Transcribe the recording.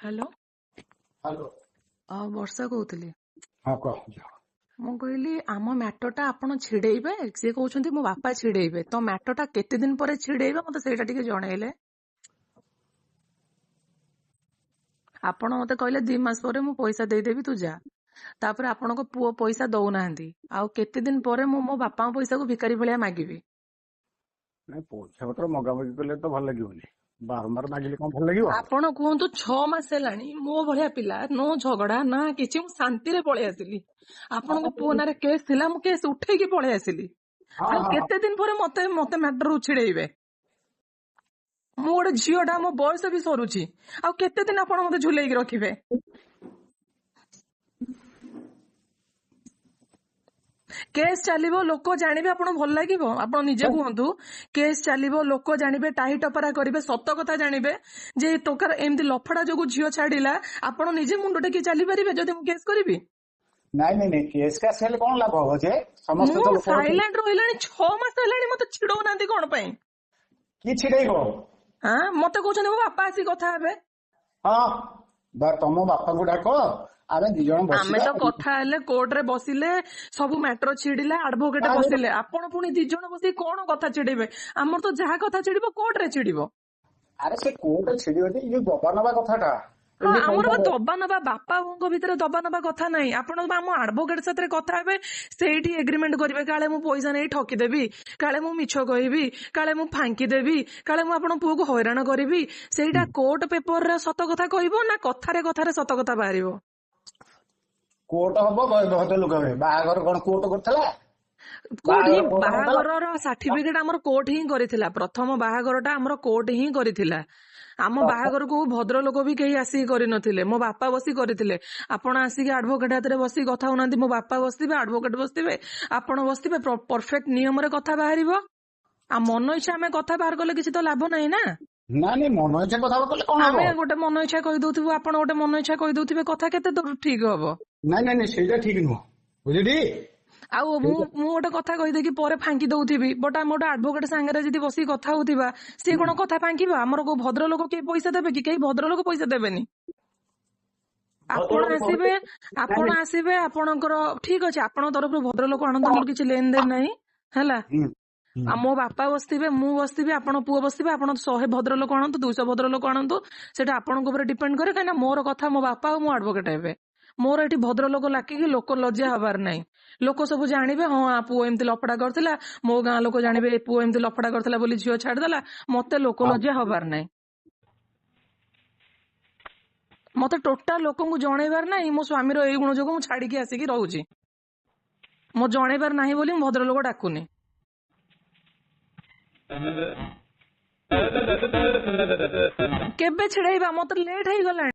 Hello. Hello. ବର୍ଷା କହୁଥିଲି। ହଁ କହ ଝିଅ। ମୁଁ କହିଲି ଆମ ମ୍ୟାଟର ଟା ଆପଣ ଛିଡେଇବେ, ସିଏ କହୁଛନ୍ତି ମୋ ବାପା ଛିଡେଇବେ, ତ ମ୍ୟାଟର ଟା କେତେ ଦିନ ପରେ ଛିଡେଇବେ ମତେ ସେଇଟା ଟିକେ ଜଣେଇଲେ। ଆପଣ ମତେ କହିଲେ 2 ମାସ ପରେ ମୁଁ ପଇସା ଦେଇଦେବି ତୁ ଯା, ତାପରେ ଆପଣଙ୍କ ପୁଅ ପଇସା ଦଉନାହାନ୍ତି, ଆଉ କେତେ ଦିନ ପରେ ମୁଁ ମୋ ବାପାଙ୍କ ପଇସାକୁ ଭିକାରୀ ଭଳିଆ ମାଗିବି? ନାଇଁ, ପଇସା ପତ୍ର ମଗାମଗି କଲେ ତ ଭଲ ଲାଗିବନି, ବାରମ୍ବାର ମାଗିଲେ କଣ ଭଲ ଲାଗିବ? ଆପଣ କୁହନ୍ତୁ 6 ମାସ ହେଲାଣି ମୋ ଭଳିଆ ପିଲା ନୋ ଝଗଡା ନା କିଛି, ମୁଁ ଶାନ୍ତିରେ ପଳେଇ ଆସିଲି। ଆପଣଙ୍କ ପୁଅ ନାଁରେ କେସ୍ ଥିଲା, ମୁଁ କେସ୍ ଉଠେଇକି ପଳେଇ ଆସିଲି। ଆଉ କେତେ ଦିନ ପରେ ମତେ ମତେ ମ୍ୟାଟର ଛିଡେଇବେ? ମୁଁ ଗୋଟେ ଝିଅଟା, ମୋ ବୟସ ବି ସରୁଛି, ଆଉ କେତେ ଦିନ ଆପଣ ମତେ ଝୁଲେଇକି ରଖିବେ? କେସ୍ ଚାଲିବ, ଲୋକ ଜାଣିବେ, ଆପଣଙ୍କୁ ଭଲ ଲାଗିବ? ଆପଣ ନିଜେ କୁହନ୍ତୁ, କେସ୍ ଚାଲିବ, ଲୋକ ଜାଣିବେ, ଟାହି ଟପରା କରିବେ, ସତ କଥା ଜାଣିବେ ଯେ ଟୋକାର ଏମିତି ଲଫଡା ଯୋଗୁ ଝିଅ ଛାଡିଲା। ଆପଣ ନିଜେ ମୁଣ୍ଡ ଟେକି ଚାଲିପାରିବେ ଯଦି ମୁଁ କେସ୍ କରିବି? ନାଇଁ ନାଇଁ ନାଇଁ, କେସ୍ କାସ୍ ହେଲେ କଣ ଲାଭ ହବ ଯେ? ସମସ୍ତେ ମୁଁ ସାଇଲେଣ୍ଟ ରହିଲାଣି 6 ମାସ ହେଲାଣି, ମତେ ଛିଡଉନାହାନ୍ତି କଣ ପାଇଁ? କି ଛିଡେଇବ? ହଁ, ମତେ କହୁଛନ୍ତି ମୋ ବାପା ଆସିକି କଥା ହେବେ। ହଁ, ତମ ବାପାଙ୍କୁ ଡାକ, ଆମେ ଦି ଜଣ ବସିବା। ଆମେ ତ କଥା ହେଲେ କୋର୍ଟରେ ବସିଲେ, ସବୁ ମ୍ୟାଟର ଛିଡିଲା, ଆଡଭୋକେଟ ବସିଲେ, ଆପଣ ପୁଣି ଦି ଜଣ ବସିକି କଣ କଥା ଛିଡେଇବେ? ଆମର ତ ଯାହା କଥା ଛିଡିବ କୋର୍ଟରେ ଛିଡିବ। ଆରେ ସେ କୋର୍ଟ ଛିଡିବ ଯେ, ଯୋଉ ଦବା ନବା କଥାଟା। ହଁ, ଆମର ଦବା ନବା ବାପା ବୋଉଙ୍କ ଭିତରେ ଦବା ନବା କଥା ନାହିଁ। ଆପଣ ଆମ ଆଡଭୋକେଟ ସାଥିରେ କଥା ହେବେ, ସେଇଠି ଏଗ୍ରିମେଣ୍ଟ କରିବେ, କାଳେ ମୁଁ ପଇସା ନେଇ ଠକିଦେବି, କାଳେ ମୁଁ ମିଛ କହିବି, କାଳେ ମୁଁ ଫାଙ୍କି ଦେବି, କାଳେ ମୁଁ ଆପଣଙ୍କ ପୁଅକୁ ହଇରାଣ କରିବି। ସେଇଟା କୋର୍ଟ ପେପରରେ ସତ କଥା କହିବ ନା କଥାରେ କଥାରେ ସତ କଥା ବାହାରିବ? କୋର୍ଟ ହବ, ଭଦ୍ରଲୋକ ହେବେ। ବାହାଘର କଣ କୋର୍ଟ କରିଥିଲା? କୋର୍ଟ ହିଁ ବାହାଘରର ସାର୍ଟିଫିକେଟ ଆମର କୋର୍ଟ ହିଁ କରିଥିଲା। ପ୍ରଥମ ବାହାଘରଟା ଆମର କୋର୍ଟ ହିଁ କରିଥିଲା। ଆମ ବାହାଘରକୁ ଭଦ୍ରଲୋକ ବି କେହି ଆସିକି କରିନଥିଲେ, ମୋ ବାପା ବସି କରିଥିଲେ। ଆପଣ ଆସିକି ଆଡଭୋକେଟ ହାତରେ ବସିକି କଥା ହଉନାହାନ୍ତି, ମୋ ବାପା ବସିଥିବେ, ଆଡଭୋକେଟ ବସିଥିବେ, ଆପଣ ବସିଥିବେ, ପରଫେକ୍ଟ ନିୟମରେ କଥା ବାହାରିବ। ଆଉ ମନ ଇଚ୍ଛା ଆମେ କଥା ବାହାର କଲେ କିଛି ତ ଲାଭ ନାହିଁ ନା। ନାଇଁ, ମନ ଇଚ୍ଛା କଥା କଲେ କଣ ଆମେ ଗୋଟେ ମନ ଇଚ୍ଛା କହିଦଉଥିବୁ, ଆପଣ ଗୋଟେ ମନ ଇଚ୍ଛା କହିଦଉଥିବେ, କଥା କେତେ ଦୂର ଠିକ ହବ? ନାଇଁ ନାଇଁ ନାଇଁ, ସେଇଟା ଠିକ ନୁହଁ, ବୁଝିଲି। ଆଉ ମୁଁ ଗୋଟେ କଥା କହିଦେଇକି ପରେ ଫାଙ୍କି ଦଉଥିବି, ବଟ୍ ଆମେ ଗୋଟେ ଆଡଭୋକେଟ ସାଙ୍ଗରେ ଯଦି ବସିକି କଥା ହଉଥିବା, ସିଏ କଣ କଥା ଫାଙ୍କିବ? ଆମର କୋଉ ଭଦ୍ରଲୋକ କେହି ପଇସା ଦେବେ କି? କେହି ଭଦ୍ରଲୋକ ପଇସା ଦେବେନି। ଆପଣ ଆସିବେ, ଆପଣ ଆସିବେ, ଆପଣଙ୍କର ଠିକ ଅଛି, ଆପଣଙ୍କ ତରଫରୁ ଭଦ୍ରଲୋକ ଆଣନ୍ତୁ, ମୋର କିଛି ଲେନ ଦେନ ନାହିଁ, ହେଲା। ଆଉ ମୋ ବାପା ବସିଥିବେ, ମୁଁ ବସିଥିବି, ଆପଣ ପୁଅ ବସିଥିବେ, ଆପଣ 100 ଭଦ୍ରଲୋକ ଆଣନ୍ତୁ, 200 ଭଦ୍ରଲୋକ ଆଣନ୍ତୁ, ସେଇଟା ଆପଣଙ୍କ ଉପରେ ଡିପେଣ୍ଡ କରେ। କାହିଁକିନା ମୋର କଥା ମୋ ବାପା ଆଉ ମୋ ଆଡଭୋକେଟ ହେବେ। ମୋର ଏଠି ଭଦ୍ରଲୋକ ଲାକିକି ଲୋକ ଲଜ୍ଜା ହବାର ନାହିଁ। ଲୋକ ସବୁ ଜାଣିବେ, ହଁ ଆ ପୁଅ ଏମିତି ଲଫଡା କରିଥିଲା, ମୋ ଗାଁ ଲୋକ ଜାଣିବେ ଏ ପୁଅ ଏମିତି ଲଫଡା କରିଥିଲା ବୋଲି ଝିଅ ଛାଡିଦେଲା। ମତେ ଲୋକ ଲଜ୍ଜା ହବାର ନାହିଁ। ମତେ ଟୋଟାଲ ଲୋକଙ୍କୁ ଜଣେଇବାର ନାହିଁ ମୋ ସ୍ୱାମୀର ଏଇ ଗୁଣ ଯୋଗୁ ମୁଁ ଛାଡିକି ଆସିକି ରହୁଛି। ମୋ ଜଣେଇବାର ନାହିଁ ବୋଲି ମୁଁ ଭଦ୍ରଲୋକ ଡାକୁନି। କେବେ ଛିଡେଇବା? ମତେ ଲେଟ୍ ହେଇଗଲାଣି।